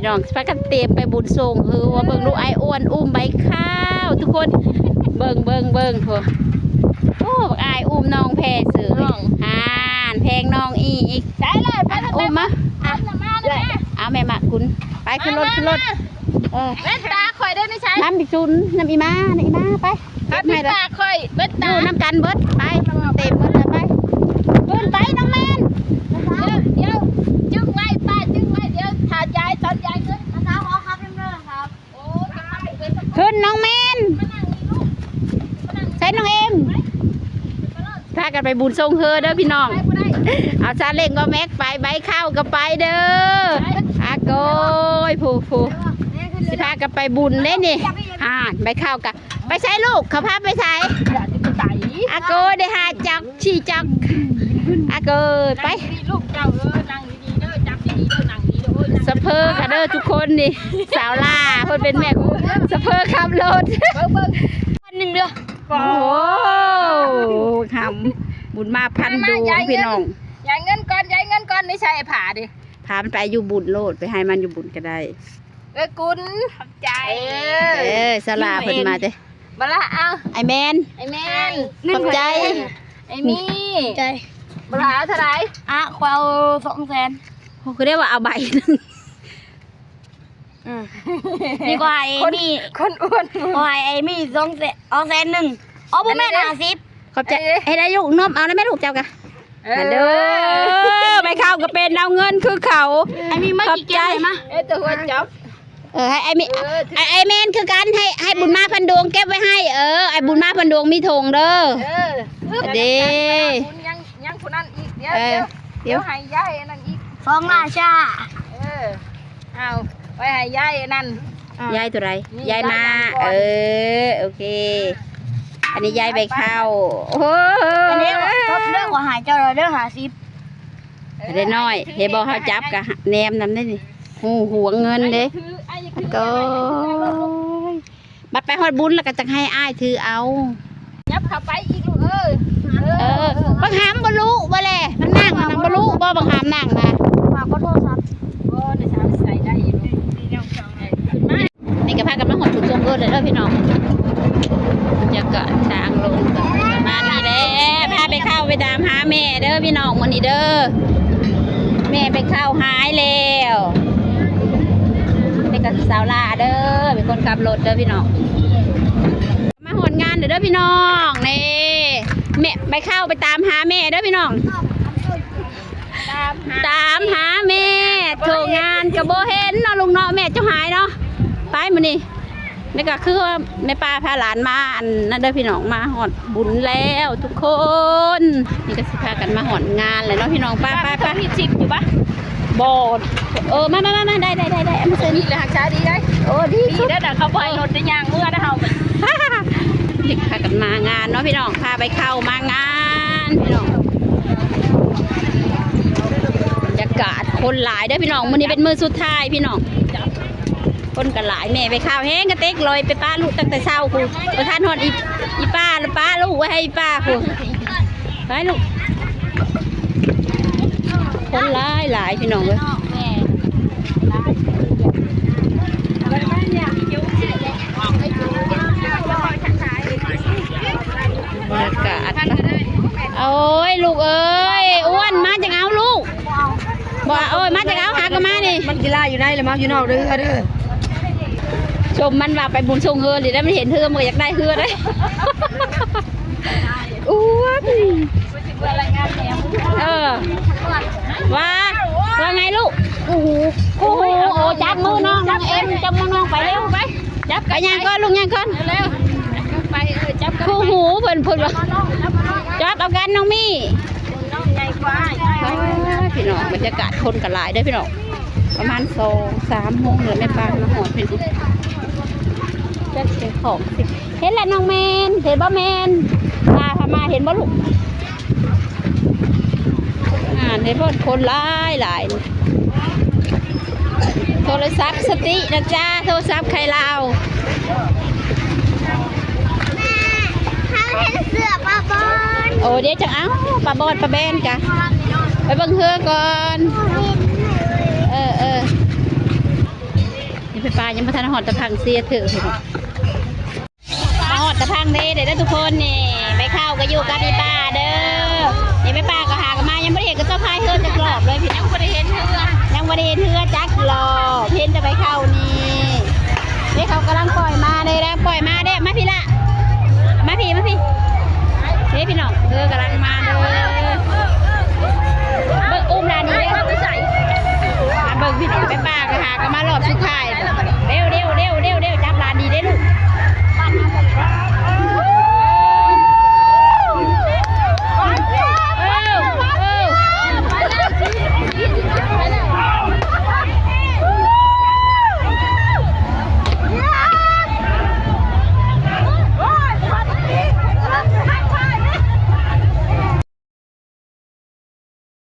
ພີ່ນ້ອງ ພາກັນຕຽມໄປບຸນສົ່ງເຮີ ວ່າເບິ່ງລູກອ້າຍອ້ວນອຸ້ມໃບຂ້າວ ທຸກຄົນ ເບິ່ງ ເບິ່ງ ເບິ່ງ ໂອ້ ບັກອ້າຍອຸ້ມນ້ອງແພເສີຍ ອ່ານ ແພງນ້ອງອີກ ໃສ່ເລີຍ ໄປ ອຸ້ມມາ ເອົາແມ່ມາກຸນ ໄປຂຶ້ນລົດ ຂຶ້ນລົດ ເອີ ແວ່ນຕາຂ້ອຍເດ້ ໃສ່ ນຳອີກຊຸນ ນຳອີ່ມາ ນຳອີ່ມາ ໄປ ເກັບໃຫ້ລະ ຕາຂ້ອຍ ແວ່ນຕາ ຢູ່ນຳກັນເບິດ ໄປ ເຕັມເບິດ ໄປ ຂຶ້ນໄປ ນ້ອງແມ່ນ ດຽວ ດຽວ ຈຶ້ງໄວ້ ປ້າຈຶ້ງໄວ້ ດຽວຖ້າຍາຍ ຕອນຍາຍຂຶ້ນ ມາເຊົ້າເຮົາຂັບນຳເດີ ຄັບ ຂຶ້ນນ້ອງແມ່ນ ໃສ່ນ້ອງເອັມ ພາກັນໄປບຸນສົ່ງເຮີເດີພີ່ນ້ອງ ເອົາຊາເລັງກໍແມັກໄປ ໃບເຂົ້າກໍໄປເດີ ອາໂກຍ ຜູ້ ຜູ້ ຊິພາກັນໄປບຸນເດ້ນີ້ ອ່າ ໃບເຂົ້າກະ ໄປໃສລູກ ເຂົາພາໄປໃສ ອາໂກຍ ໄດ້ຫ້າຈອກ ສີ່ຈອກ ອາໂກຍ ໄປ ສະເພີກະເດີທຸກຄົນນີ້ ສາວຫຼ້າເພິ່ນເປັນແມ່ຄູ ສະເພີຂັບລົດ ເບິ່ງໆ ຄົນໜຶ່ງເດີ ໂອ້ໂຫ ຫຳ ບຸນມາພັນດວງ ພີ່ນ້ອງ ຢາຍເງິນກ່ອນ ຢາຍເງິນກ່ອນ ໃນໃສ່ຜ້າເດ້ ພາມັນໄປຢູ່ບຸນໂລດ ໄປໃຫ້ມັນຢູ່ບຸນກະໄດ້ ເອີ ກຸນ ຂອບໃຈ ເອີ ສາວຫຼ້າເພິ່ນມາເດ້ ບາລາ ເອົາ ອ້າຍແມນ ອ້າຍແມນ ຂອບໃຈ ອ້າຍມີ ໃຈ ບາລາ ເອົາເທົ່າໃດ ອ່ະ ຂ້ອຍເອົາສອງແສນ ໂອ້ ຄືໄດ້ວ່າເອົາໃບໜຶ່ງ ອືມ ນີ້ກໍໃຫ້ມີ ຄົນອ້ວນ ກໍໃຫ້ມີສອງແສນ ເອົາແສນໜຶ່ງ ເອົາ ບໍ່ແມ່ນຫ້າສິບ ຂອບໃຈ ເຮັດໄດ້ຢູ່ ນົມເອົາໄດ້ແມ່ລູກເຈົ້າກະ ເອີ ເດີ ໄປເຂົ້າກໍເປັນເອົາເງິນຄືເຂົາ ໄອ້ມີມາ ຂອບໃຈ ເອີ ຕົວຫົວຈັບ ເອີ ໃຫ້ໄອ້ມີ ເອີ ໄອ້ ໄອ້ແມ່ນຄືກັນ ໃຫ້ ໃຫ້ບຸນມາພັນດວງເກັບໄວ້ໃຫ້ ເອີ ໄອ້ບຸນມາພັນດວງມີຖົງເດີ ເອີ ເດ້ ຍັງ ຍັງຜູ້ນັ້ນອີກ ດຽວ ເອີ ດຽວ ດຽວໃຫ້ຍາຍອັນນັ້ນອີກ ສອງລາຊາ ເອີ ເອົາ ໄວ້ໃຫ້ຍາຍອັນນັ້ນ ອ່າ ຍາຍຕົວໃດ ນີ້ ຍາຍມາ ຍາຍມາກ່ອນ ເອີ ໂອເຄ ອັນນີ້ຍາຍໃບເຂົ້າ ໂອ້ ອັນນີ້ ເດີ ຂໍໃຫ້ເຈົ້າເດີ ຫ້າສິບ ໄດ້ນ້ອຍ ເຫັນບໍ່ ເຮົາຈັບກະແນມນຳເດ້ນີ້ ຫູຫວງເງິນເດ້ ໂອ້ຍ ບັດໄປຮອດບຸນແລ້ວກະຈັ່ງໃຫ້ອ້າຍຖືເອົາ ຫຍັບເຂົ້າໄປອີກລູກເອີຍ ເອີ ບັກຫຳບໍ່ຮູ້ບໍ່ແລ ມັນນັ່ງນະ ບໍ່ຮູ້ບໍ່ ບັກຫຳນັ່ງນະ ຝາກເອົາໂທລະສັບ ບໍ່ ໃນສາມໃສ່ໄດ້ຢູ່ລູກ ນີ້ກໍພາກັນມາຮອດຈຸດຊົມເອີດແລ້ວເດີພີ່ນ້ອງ ບັນຍາກາດທາງລົງກໍປະມານນີ້ແຫຼະ ພາໄປເຂົ້າໄປຕາມຫາແມ່ເດີພີ່ນ້ອງ ມື້ນີ້ເດີ ແມ່ໄປເຂົ້າຫາຍແລ້ວ ນີ້ກໍສາວຫຼ້າເດີ ເປັນຄົນຂັບລົດເດີພີ່ນ້ອງ ມາຮອດງານເດີພີ່ນ້ອງ ນີ້ ແມ່ໄປເຂົ້າໄປຕາມຫາແມ່ເດີພີ່ນ້ອງ ຕາມຫາ ຕາມຫາແມ່ ໂທງານກໍບໍ່ເຫັນເນາະ ລຸງເນາະ ແມ່ເຈົ້າຫາຍເນາະ ໄປມື້ນີ້ ນີ້ກໍຄືວ່າແມ່ປ້າພາຫຼານມາອັນນັ້ນເດີພີ່ນ້ອງ ມາຮອດບຸນແລ້ວທຸກຄົນ ນີ້ກໍຊິພາກັນມາຮອດງານແລ້ວເນາະພີ່ນ້ອງ ໄປ ໄປ ໄປ ມີຊິບຢູ່ປະ ບໍ່ ເອີ ມາ ມາ ມາ ໄດ້ ໄດ້ ໄດ້ ໄດ້ ເອົາມາໃສ່ນີ້ແຫຼະ ຮັກສາດີໄດ໋ ໂອ້ ດີສຸດ ດີແລ້ວນະ ເຂົາບໍ່ໃຫ້ລົດໄດ້ຍ່າງເມືອນະເຮົາ ນີ້ພາກັນມາງານເນາະພີ່ນ້ອງ ພາໄປເຂົ້າມາງານພີ່ນ້ອງ ບັນຍາກາດຄົນຫຼາຍເດີພີ່ນ້ອງ ມື້ນີ້ເປັນມື້ສຸດທ້າຍພີ່ນ້ອງ ຄົນກໍຫຼາຍ ແມ່ໄປເຂົ້າແຮງກະເຕັກລອຍ ໄປປະລູກຕັ້ງແຕ່ເຊົ້າພຸ້ນ ບໍ່ທັນຮອດອີ ອີປ້າລະປະລູກໄວ້ໃຫ້ອີປ້າພຸ້ນ ໄປລູກ ຄົນຫຼາຍໆ ພີ່ນ້ອງເອີຍ ບັນຍາກາດ ໂອ້ຍ ລູກເອີຍ ອ້ວນ ມາຈັ່ງເອົາລູກ ບໍ່ ໂອ້ຍ ມາຈັ່ງເອົາ ຫາກໍມານີ້ ມັນກິລາຢູ່ໃນ ລະມັກຢູ່ນອກເດີ ເດີ ຊົມມັນວ່າໄປບຸນສົ່ງເຮືອນີ້ ໄດ້ມັນເຫັນເຮືອ ມັນກໍຢາກໄດ້ເຮືອເດ້ ອ້ວນ ເອີ ວ່າ ວ່າໄງລູກ ໂອ້ໂຫ ໂອ້ໂຫ ໂອ້ ຈັບມືນ້ອງ ນ້ອງເອັມ ຈັບມືນ້ອງ ໄປເລັວ ໄປ ຈັບ ໄປຍ່າງກ່ອນລູກ ຍ່າງກ່ອນ ເລັວ ໄປ ເອີ ຈັບ ຄູ່ຫູເພິ່ນ ເພິ່ນວ່າ ຈັບເອົາກັນນ້ອງມີ້ ນ້ອງໃຫຍ່ກວ່າ ພີ່ນ້ອງ ບັນຍາກາດຄົນກໍຫຼາຍເດີພີ່ນ້ອງ ປະມານສອງສາມໂມງແລ້ວ ແມ່ປ້າມາຮອດເພິ່ນ ຈັກເປັນຂອງ ເຫັນແລ້ວນ້ອງແມນ ເຫັນບໍ່ແມນ ພາ ພາມາ ເຫັນບໍ່ລູກ ອ່າ ເຫັນບໍ່ ຄົນຫຼາຍຫຼາຍ ໂທລະສັບສະຕິນະຈ້າ ໂທລະສັບໄທລາວ ເຮົາເຫັນເສືອປາບອນ ໂອ້ ດຽວຈັ່ງເອົາ ປາບອນ ປາແບນກະ ໄປເບິ່ງເຮືອກ່ອນ ເອີ ເອີ. ຍັງບໍ່ທັນຮອດຕະພັງເຊຍເທີພີ່ນ້ອງ. ມາຮອດຕະພັງເດ້ ເດ້ເດີທຸກຄົນ. ນີ້ແມ່ເຖົ້າກໍຢູ່ກັບອີ່ປ້າເດີ. ນີ້ແມ່ປ້າກໍຫາກັນມາ ຍັງບໍ່ໄດ້ເຫັນກະເຈົ້າພາຍເຮືອນຈັກຮອບເລີຍພີ່ນ້ອງ. ຍັງບໍ່ໄດ້ເຫັນເຮືອນ